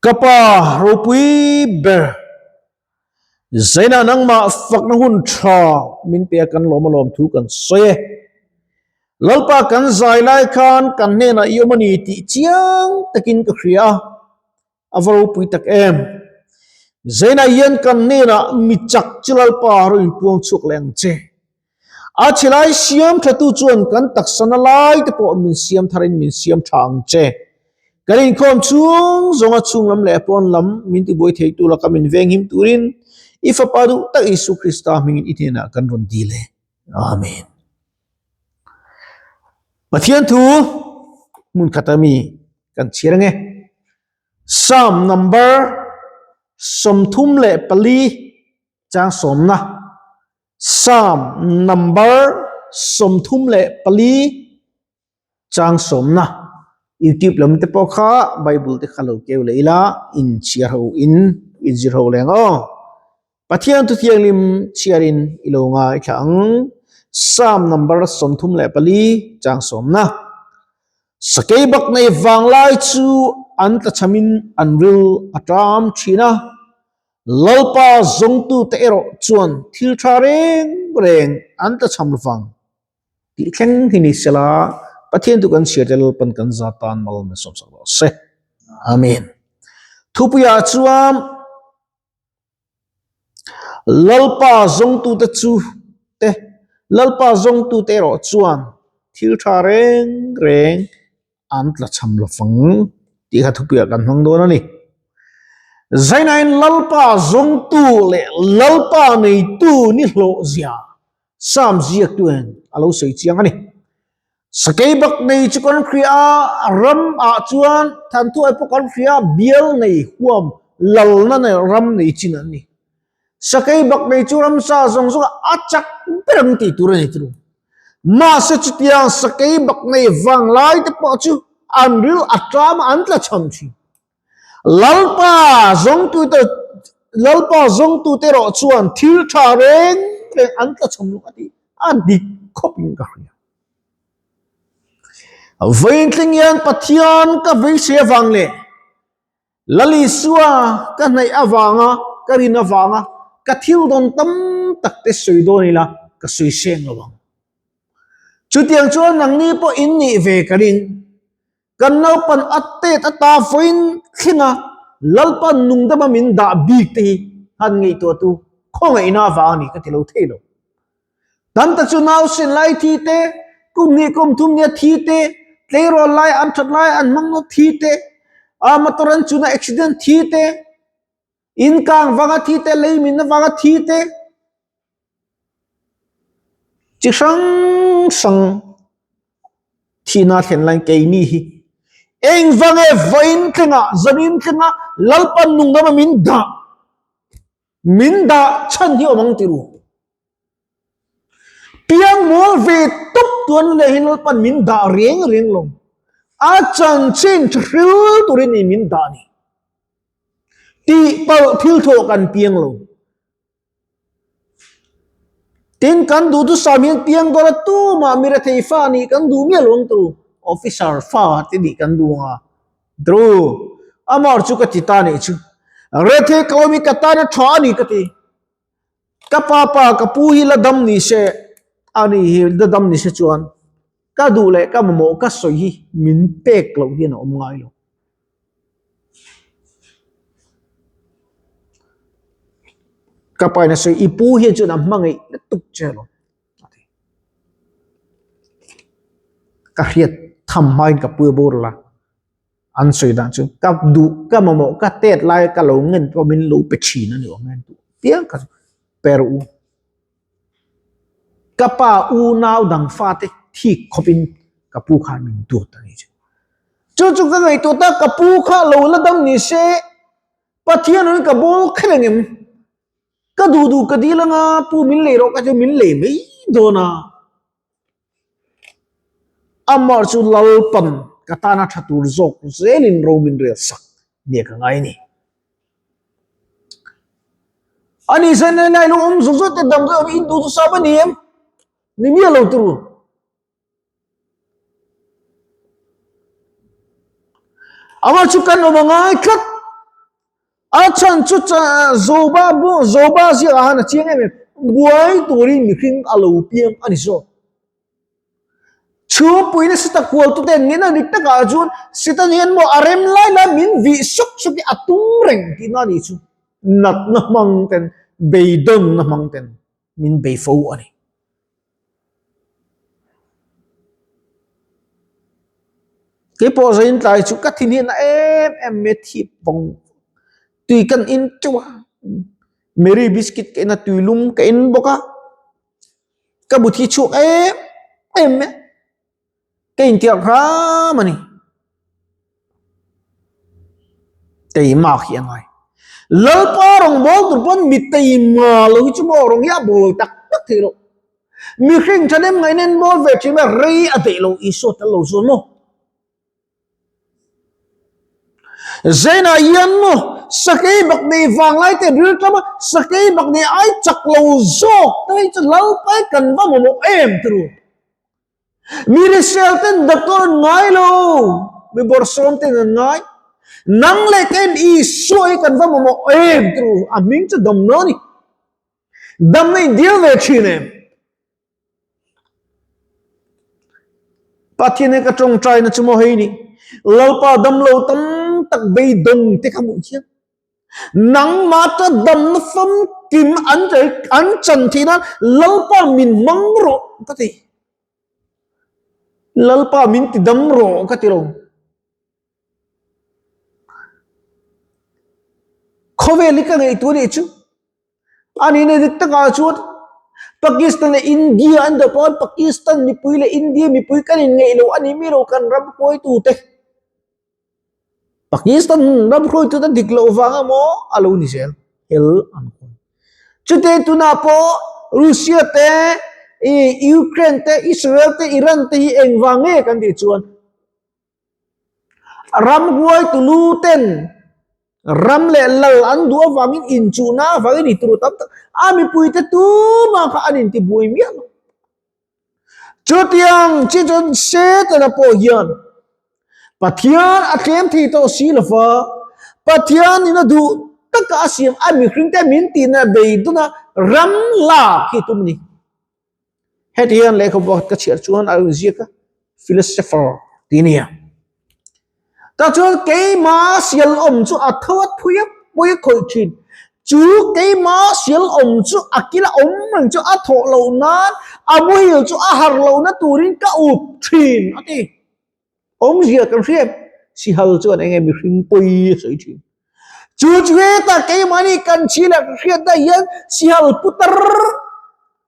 Ka pa ropui ber, Zaina nangmah fakna hun tha min pe a kan lawm a lawm thu kan sawi e. Lalpa kan zai lai khan kan hnenah i awm a ni tih chiang takin ka hria a, a va ropui tak em. Zaina hian kan hnenah mi chak chu Lalpa rawn inpuang chhuak leh ang che. A chhilai siam thatu chuan kan taksana lai te pawh min siam tharin min siam tha ang che. Kan inkhawm chhung zawnga chhung lam leh pawn lam min tibuai thei tur laka min venghim turin i Fapa duh tak Isu Krista hmingin i hnenah kan rawn dil e. Amen. Pathian thu hmun khata mi kan chhiar ange. Psalm number 34 chang sawmna. Psalm number 34 chang sawmna YouTube lam te pawh kha Bible te kha lo keu leh ila in chhiar ho in in zir ho leng aw. Pathian thu thianghlim chhiarin i lo ngaithla ang. Psalm number 34 chang sawmna Sakei bak nei vanglai chu an tlachhamin an ril a ṭam ṭhin a. Lalpa zawngtute erawh chuan thil tha reng reng an tla chham lovang tih thleng hi ni sela, Pathian chu kan chhiar te Lalpan kan za tan mal min sawmsak rawh se. Amen. Thupuiah chuan Lalpa zawngtute chu te Lalpa zawngtute erawh chuan thil tha reng reng an tla chham lovang tih kha thupuiah kan hmang dawn a ni. Zainain Lalpa zawngtu leh Lalpa neitu ni hlawh zia Psalm ziaktu hian a lo sawi chiang a ni. Sakei bak nei chu kan hria a, ram ah chuan Thanthuai pawh kan hria a, bial nei huam lalna nei ram nei chin an ni. Sakei bak nei chu ramsa zawng zawng a chak ber ang tih tur a ni turu. Mahse chutiang sakei bak nei vanglai te pawh chu an ril a ṭam a, an tla chham thin. Lalpa zawngtute Lalpa zawngtute erawh chuan thil tha reng reng an tla chham luk a ti a dik khawp in ka hria. Vawiin thleng hian Pathian ka beisei avang leh Lalisua ka hnaih avanga ka rin avanga ka thil dawn tam tak te sawi dawn ila ka sawi seng lo ang. Chutiang chuan nangni pawh in nih ve ka ring. Kan naupan a tet ata vawiin thlenga Lalpan nungdama min dah bik te hi han ngaihtuahtu khawngaihna avang a ni ka ti lo thei lo. Tam tak chu nausen lai thi te, kum hnih kum thum nia thi te, tleirawl lai an that lai an hmang nawk thi te, a motor an chuna accident thi te, in kang vanga thi te, lei min avanga thi te, chi hrang hrang thihna thlen laiin keini hi engvang e vawiin thlengah zanin thlengah Lalpan nungdama min dah min dah chhan hi awm ang ti ru. Piang mawl ve tawp tuan leh hi Lalpan min dah reng reng lo. A chanchin tha hril turin i min dah ni. Tihpalh thil thawh kan piang lo. Tin kan duh chu sam hian piang dawn a tumah mi rethei fa nih kan duh miah lo ang turu. Officer fa te nih kan duh ang a. Turu. Amah chu ka ti ta nih chu. Rethei ka awm hi ka tan a tha a ni ka ti. Ka pa pa ka pu hi la dam ni se a ni hi la dam ni se chuan ka duh leh ka mamawh ka sawi hi min pek loh hian a awm ngai lo. Ka pa in a sawi i pu hian chuan a hmangaih lutuk che lo a ti. Ka hriat tham hmain ka pu a boral a. An sawi dan chu ka duh ka mamawh ka tet lai ka lo ngen pawh min lo pe thin a ni awm em tih piang kha chu pe rawh u. Ka pa unau dang fate thik khawpin ka pu khan min duat a ni chu. Chu chu ka ngaihtuah ta ka pu kha lo la dam ni se Pathian in ka bawl kher engem ka duh duh ka dil anga pu min lei rawh ka chu min lei mai dawn a. Amah chu Lalpan ka tana tha tur zawk zelin ro min rel sak nia ka ngai a ni. Ani sen en ai lo awm zawk zawk te dam zawk in duh chu sam a ni em? Ni miah lo tur. Amah chu kan awm a ngai tlat. A chhan chu Joba Joba ziakah khan a chiang em em, buai turin mihring a lo piang a ni zawk. Chhungpui nasa tak hualtute an ngen a dik takah chuan Satan hian maw a rem lai lai min vih sawk sawk hi a tum reng tihna a nih chu. Natna hmang ten, beidawnna hmang ten min bei fo a ni. Keipawh zain tlai chu ka thin hian a em em mai a thip vawng tui kan in teuh a, Marie biscuit ka in a tui lum ka in bawk a. Ka bu thi chhuak em em mai a, ka intiak hram a ni. Teima khi a ngai. Lalpa rawngbâwl tur pawn mi teima lo hi chu maw rawng hi a bawl tak tak thei lo. Mihring thahnem ngaihna in bawl ve thin a, rei a daih lo Isua tel lo chuan maw. Zainah hian maw sakei bak nei vanglai te rilṭam a, sakei bak nei ai chak lo zawk te hi chu Lalpai kan va mamawh em ti ru. Mi hrisel ten doctor an ngai lo, mi bawrhsawm ten an ngai. Nang leh keiin Isua hi kan va mamawh em ti ru, a hming chu damna a ni. Damna in dil ve thin em? Pathian hi ka tawngtaina chu maw hei ni, Lalpa damlo tam tak beidawng te kha hmuh hian nangmah ta damna famkim an an chan theih nan Lalpa min hmang rawh ka ti. Lalpa min ti dam rawh ka ti lo. Khawvel hi ka ngaihtuah nih chu. A nihna dik takah chuan Pakistan leh India an dawp a, Pakistan mipui leh India mipui kan inngeih lo a ni mi lo kan ram hruaitute. Pakistan ram hruaitute dik loh vang emaw a lo ni zel hel an hawn. Chute tunah pawh Russia te, Ukraine te, Israel te, Iran te hi engvang nge kan tih chuan Ramhuai tulu ten ram leh lal an duh avangin inchuhna avangin i turu tam tak a mipuite tumah kha an intibuai miah lo. Chutiang chi chuan Setana pawh hian Pathian a tlem thei tawh si lo va, Pathianin a duh taka a siam a mihringte min tihna beidawna ram lak hi tum a ni. Heti hian lehkhabu pakhat ka chhiar chuan a rawn ziak a, Philosopher tih a ni a. Tah chuan keima sial awm chu a tho a thui a, pawi a khawih thin. Chu keima sial awm chu a kila awm reng chu a thawh loh nan, a muhil chu a harh lohna turin ka up thin a ti. Awmzia kan hriat sihal chuan enge mihring pawi a sawi thin. Chu chu hetah keimahni kan chhi leh kan hriat daih hian sihal putar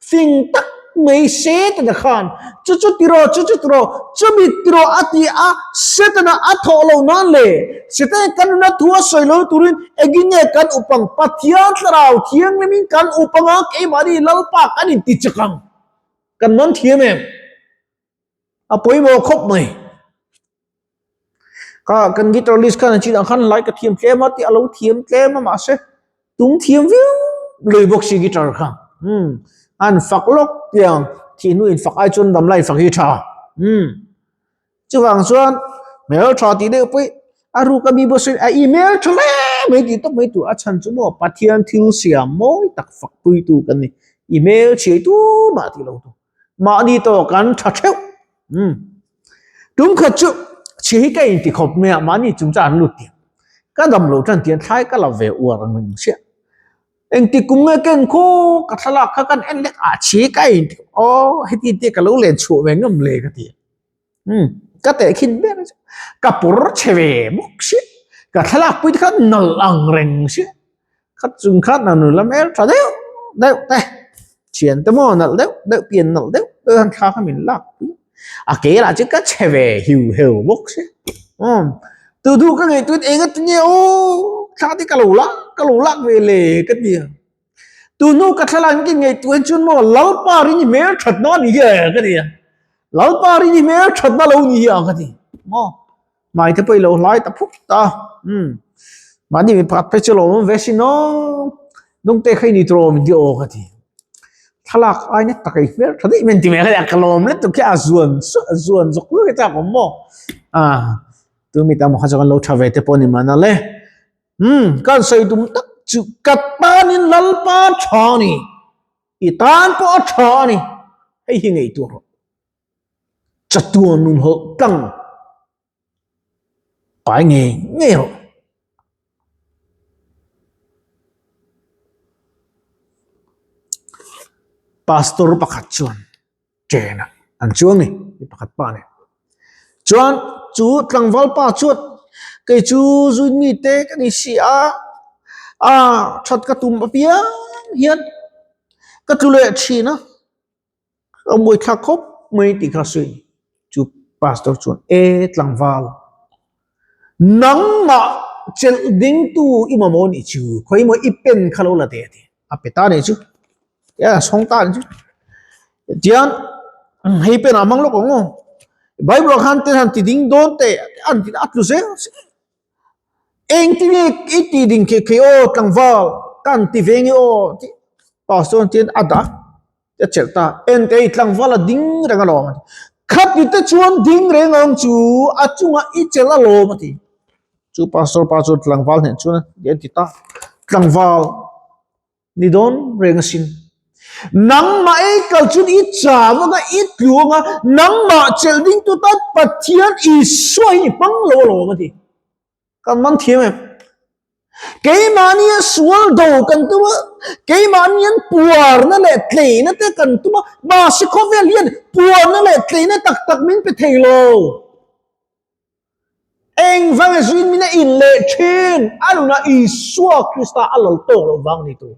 fing tak mai Setana khan chu chu tiraw chu chu tiraw chumi tiraw a ti a Setana a thawh loh nan le Setana kan nuna thu a sawi lo turin engin nge kan upang Pathian thlarau thianghlimin kan upang a keimahni Lalpa kan intichak ang kan man thiam em? A pawimawh khawp mai. Ka kan guitarist khan a chin ang khan lai ka thiam tlem a tih a lo thiam tlem a mahse tum thiam viau lui bawk si guitar kha. Umm an fak lawk tiang thih hnu in fak ai chuan dam lai fak hi tha. Umm chuvang chuan hmel tha tih deuh pawh a ruk a mi bawk sawi a email tha hle mai tih tawp mai tur a chhan chu maw Pathian thil siam mawi tak fak pui tu kan ni. Email chhiai tumah tih lo tur. Mahni tawh kan tha theuh. Umm. Tum khat chu chhi hi ka inti khawp mai a, mahni chung chuan an lut tih. Ka dam lo tan tian thlai ka la ve uar ang reng sia. Engti kum nge ken khaw ka thlalak kha kan en lek ah chhi ka inti khawp. Aw heti te ka lo len chhuah ve ngam le ka ti. Umm ka teh khin ber chu ka pawr chhe ve bawk sia. Ka thlalak pui te kha nalh ang reng sia. Khat chung khan a nula hmel tha deuh deuh te thian te maw nalh deuh deuh pian nalh deuh deuh han thla kha min lak pui a ke lah chu ka chhe ve hiu heu bawk si umm tu duh ka ngaih tuin eng ati nge aw thla te ka lo lak ka lo lak ve le ka ti a tu hnu ka thlalak in ka ngaihtuah chuan maw Lalpa rin i hmel that na a ni hi e ka ti a Lalpa rin i hmel that na lo ni hi a ka ti maw. Hmai te pawh i lo hlai ta phuk ta. Umm. Mahni mi pakhat phei chu lo awm ve sin aw. Nungte kha i ni tur awm in ti aw ka ti. Thlalak ai na tak ei hmel tha daih mai an ti mai a, ka lawm let tuk khi a zuan a zuan zawk zawk hi chak awm maw. Ah, tu mi tam kha chu kan lo tha ve te pawh ni mahna le. Hmm, kan sawi tum tak chu ka tanin Lalpa tha a ni, i tan pawh a tha a ni, hei hi ngaihtuah rawh. Chatuan nun hawlh tlang pai ngei ngei rawh. Pastor pakhat chuan chen a an chuang ni mi pakhat pa nen chuan chu tlangval pa chuan kei chu zui mi te ka ni si a a that ka tum apiang hian ka tlu leh thin a ka buaithlak khawp mai tih kha sawi chu pastor chuan e tlangval nangmah chelh ding tu i mamawh anih chu khawi maw i pen kha lo la teh a ti a pe ta anih chu. Ya song ta chu. Tian hei pen a mang lok ang aw. Bible ah khan ten han ti ding dawn te an ti a tlu zel. Eng ti nge i ti ding ke ke aw tlangval kan ti ve nge aw ti pastor an tian a dah a chelh ta en te tlangval a ding reng alawm a ti. Khati te chuan ding reng ang chu a chungah i chelh alawm a ti. Chu pastor pa chuan tlangval hneh chuan an ti ta tlangval Ni dawn reng asin. Nangmah ei kal chuan i cham anga i tluang a, nangmah chelh ding tu tan Pathian Isua hi i hmang lo alawm a ti. Kan man thiam em? Keimahnia sual do kan tum a, keimahnian puarna leh tleina te kan tum a, mahse khawvel hian puarna leh tleina tak tak min pe thei lo. Engvang e zuin min a in leh thin a nunah Isua Krista a lal tawk loh vang ni tur.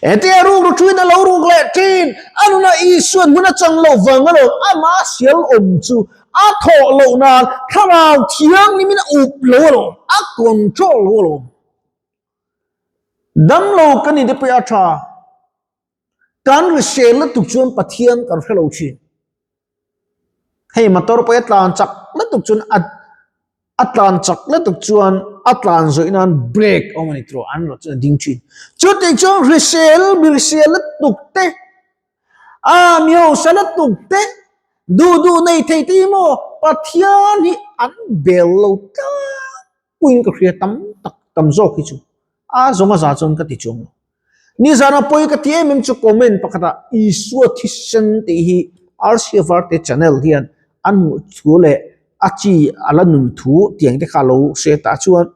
Hetia ruk ru thuin a lo ruk leh thin a nunah Isuan hmun a chang loh vang a lo ama sial awm chu a thawh loh nan thlarau thianghlim in a up lo alawm, a control lo alawm. Damlo kan ni te pawh a tha. Kan hrisel lutuk chuan Pathian kan hre lo thin. Hei motor pawh hi a tlan chak lutuk chuan a a tlan chak lutuk chuan a tlan zawih nan brake a awm a ni tawh an rawh chuan a ding thin. Chutih chuan hrisel mi hrisel lutuk te a mi hausa lutuk te duh duh nei thei te hi maw Pathian hi an bel lo tlangpuiin ka hria tam tak tam zawk hi chu a zawng a za chuan ka ti chuang lo. Nizana pawi ka ti em em chu comment pakhatah Isua thisen tih hi RCA Varte channel hian an hmuh thu leh a chi a la nun thu tiang te kha a lo hre ta chuan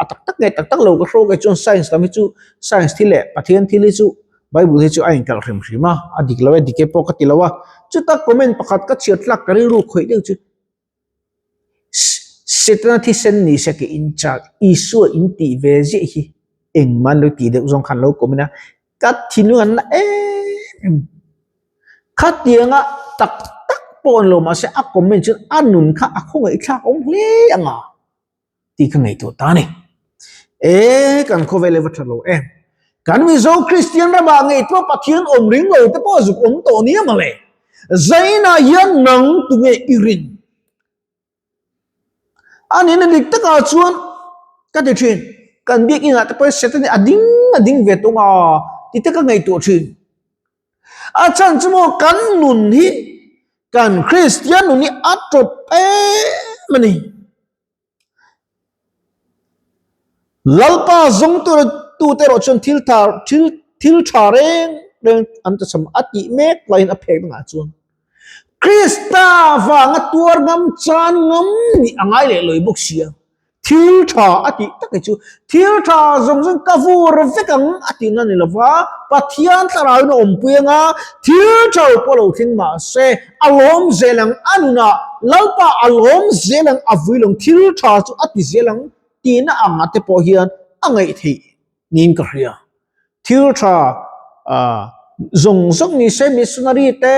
a tak tak nge tak tak lo ka hrawk e chuan science lam hi chu science thil leh Pathian thil hi chu Bible hi chu a inkalh hrim hrim a, a dik lo e dik e pawh ka ti lo a, chuta comment pakhat ka chhiar tlak ka rilru khawih deuh chu Setana thisen ni se ke in chak Isua in tih ve ziah hi engmah an lo tih deuh zawng khan lo comment a, ka thinlung an la em em. Khatianga tak tak pawh an lo mahse a comment chuan a nun kha a khawngaihthlak awm hle ang a tih ka ngaihtuah ta a ni. E kan khawvel hi va tha lo em. Kan Mizo Kristian ramah ngaihtuah Pathian awm ring lo te pawh zuk awm tawh nia mawle. Zainah hian nang tunge i rin? A nihna dik takah chuan ka ti thin, kan biakinn ah te pawh Satan hi a ding a ding ve tawng a ti te ka ngaihtuah thin. A chhan chu maw kan nun hi kan Kristian nun hi a tawp em a ni. Lalpa zawng tur tute erawh chuan thil tha thil thil tha reng reng an ta cham a tih mek laiin a phek dangah chuan Krista vanga tuar ngam chan ngam nih a ngai leh lawi bawk sia. Thil tha a tih tak hi chu thil tha zawng zawng ka vur vek ang a tihna ni lova Pathian thlarauin a awmpui anga thil tha pawh lo thleng mahse a lawm zel ang a nunah Lalpa a lawm zel ang a vui lawng thil tha chu a ti zel ang tihna anga te pawh hian a ngaih theih niin ka hria. Thil tha zawng zawng ni se missionary te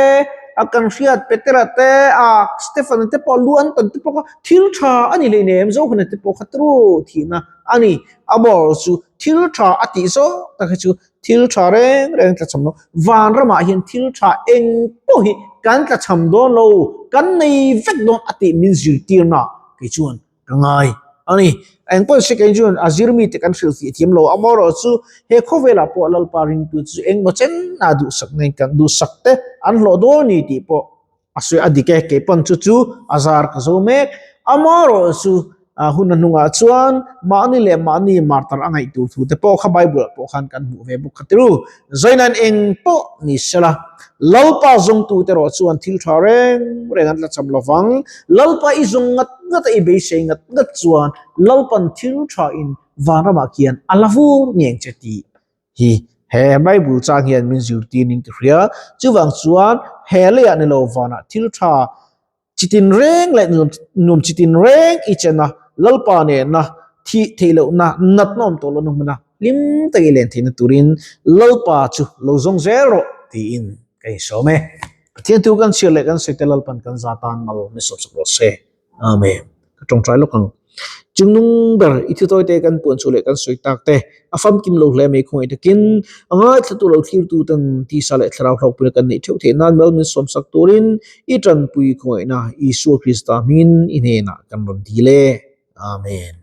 a kan hriat Petera te a Stephen te pawh lu an tawn te pawh kha thil tha a ni hleinem Johana te pawh kha tru thihna a ni. A bawr chu thil tha a tih zawk tak hi chu thil tha reng reng tlachham lo. Vanramah hian thil tha eng pawh hi kan tlachham dawn lo, kan nei vek dawn a tih min zirtirna kei chuan ka ngai a ni. Eng pawh se kei chuan a zir mite kan hrilhfiah thiam lo. Amaherawhchu he khawvelah pawh Lalpa ringtu chu engmaw chen a duhsak nen kan duhsak te an hlawh dawn a ni tih pawh a sawi a dik e. Kei pawn chu chu a zar ka zo mek. Amaherawhchu. Hun a hnungah chuan mahni leh mahni martar a ngaih tur thu te pawh kha Bible ah pawh khan kan hmuh ve bawk kha tiru. Zainain eng pawh ni sela, Lalpa zawngtute erawh chuan thil tha reng reng an tlachham lovang. Lalpa i zawng ngat ngat a i beisei ngat ngat chuan Lalpan thil tha in vanramah khian a la vur ngeng che tih hi he Bible chang hian min zirtir ning ti hria. Chuvang chuan he leiah ni lo vanah thil tha Chitin reng leh nuam chitin reng i chen a, Lalpa nena thih theih lohna natna awm tawh lohna hmuna hlim tak i len theihna turin Lalpa chu lo zawng zel rawh tiin ka insawm e. Pathian thu kan chhiar leh kan sawi te Lalpan kan za tan mal min sawpsak rawh se. Amen. Ka tawngtai lawk ang. Chungnung ber i thutawi te kan puan chhuah leh kan sawi tak te a famkim lo hle mai khawngaih takin a ngaithla lo thlirtu ten tisa leh thlarau hlawkpuina kan neih theuh theih nan mal min sawmsak turin i tanpui khawngaihna Isua Krista hmingin i hnenah kan rawn dil e. Amen.